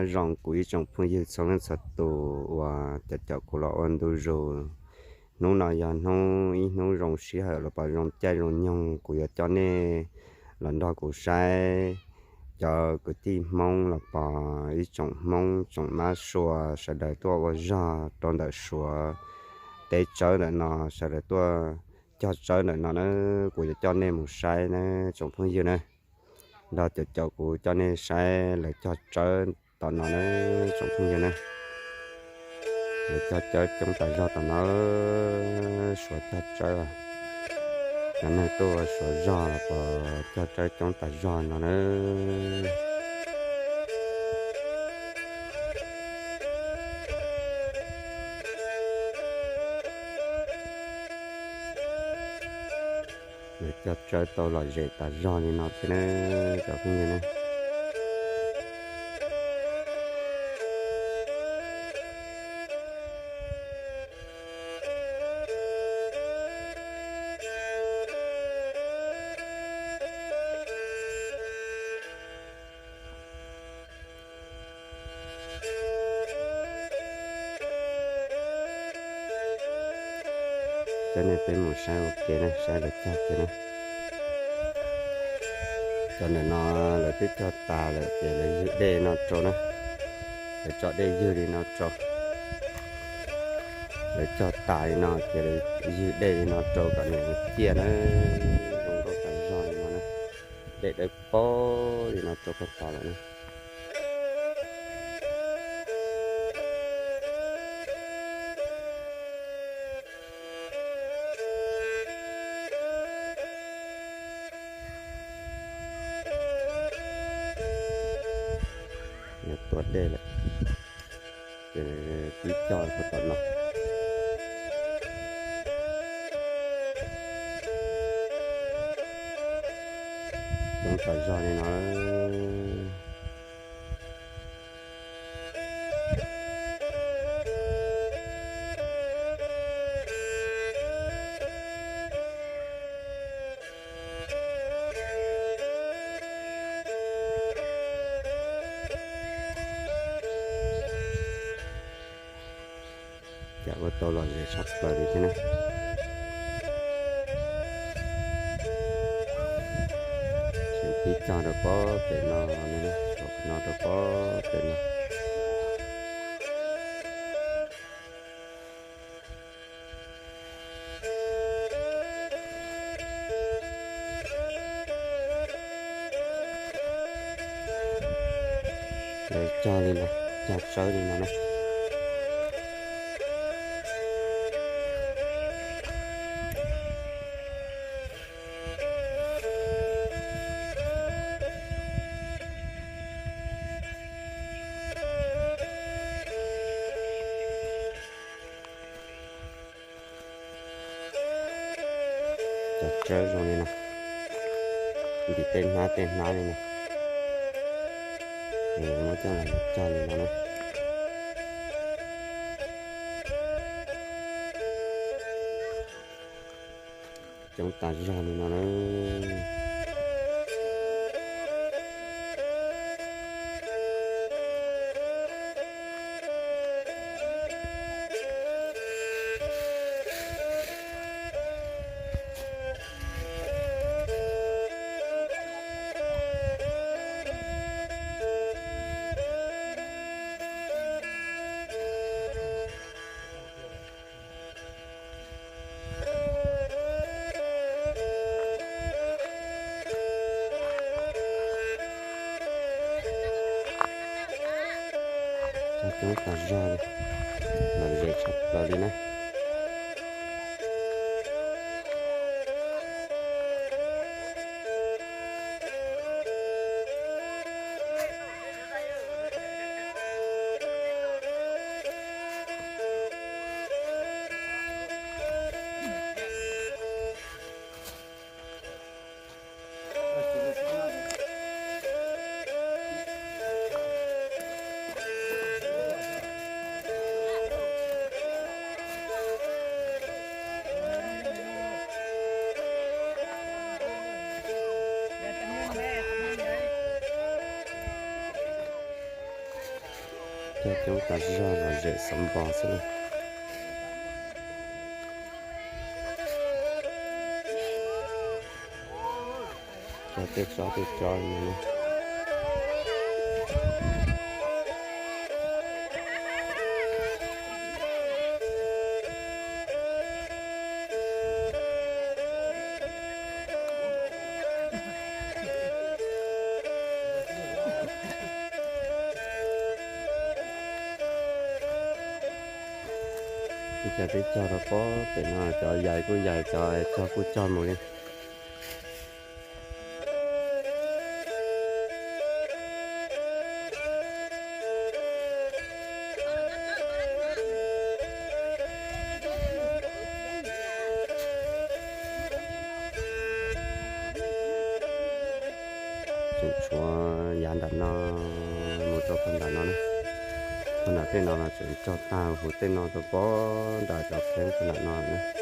Nyob zoo kuv ib tsoom phooj ywg txhua leej txhua tus uas caum caum kuv los ua ntu zus. Hnub no yog hnub ib hnub zoo sij hawm los pom zoo caij zoo nyoog, kuv yuav coj nej los nrog kuv saib cov kwv tij Hmoob los pom ib tsoom Hmoob tsoom mab sua sawv daws tuaj ua zog rau ntawm Suav teb tsawb ntawm no, sawv daws tuaj cog tsawb ntawm no na. Kuv yuav coj nej mus saib na tsoom phooj ywg na, nrog caum caum kuv coj nej saib lawv cog tsawb tom no na tsoom phooj ywg na. Lawv cog tsawb coob tas zog tom no, Suav cog tsawb. Cov neeg tuaj ua Suav zog los pom cog tsawb coob tas zog no na. Lawv cog tsawb tau lom zem tas zog li no thiab na cov phooj ywg na. Coj nej peb mus saib ua ke na, saib lawv cog kiag na. Cov ntawm no lawv twb cog tas lawm ces lawv ywg dej no rau na. Lawv tso dej ywg li no rau. Lawv cog tas li no ces lawv ywg dej li no rau kom nws ciaj na. Zoo nkauj tas zog li no na. Dej dawb paug li no rau puag tod lawm na. Yog tua dej lawm, ces twb cog puag tom no. Coob tas zog li no. Cas ua tau lom zem tshaj plaws li thiab na. Tseem pib cog rau pob pem no, no rau pob pem no. Lawv cog li no, cog tsawb li no na. Cog tsawb zoo li no, ntim tej hnab tej hnab li no, muab coj los cog li no na. Coob tas zog li no na. Coob tas zog li, lom zem tshaj plaws li na. Cog coob tas zog los zem xov npos xwb na. Cog tej tsob tej tsob no. Ib co teb cog rau pob pem no, cov yais kuj yais, cov cog kuj cog mus li. Tseem tshuav yav nram no mus rau pag nram no na. Pag nram tej no los tseem cog tag huv tej no rau pob nram cov pheeb pag nram no na.